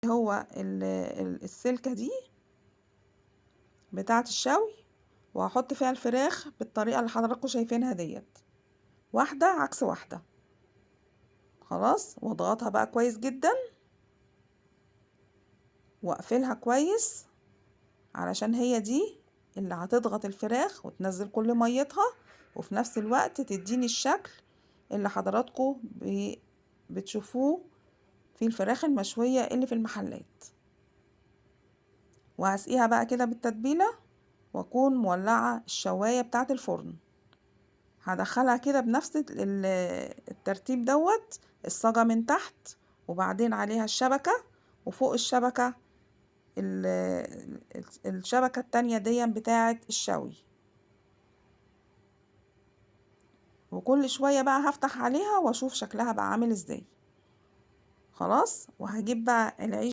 هو السلكة دي بتاعة الشوي، وهحط فيها الفراخ بالطريقة اللي حضراتكم شايفينها ديت، واحدة عكس واحدة. خلاص، واضغطها بقى كويس جدا واقفلها كويس، علشان هي دي اللي هتضغط الفراخ وتنزل كل ميتها، وفي نفس الوقت تديني الشكل اللي حضراتكم بتشوفوه في الفراخ المشوية اللي في المحلات. وهسقيها بقى كده بالتتبيلة، واكون مولعة الشواية بتاعة الفرن. هدخلها كده بنفس الترتيب دوت، الصاجة من تحت وبعدين عليها الشبكة، وفوق الشبكة الشبكة التانية دي بتاعة الشوي. وكل شوية بقى هفتح عليها واشوف شكلها بقى عامل ازاي. خلاص، وهجيب بقى العيش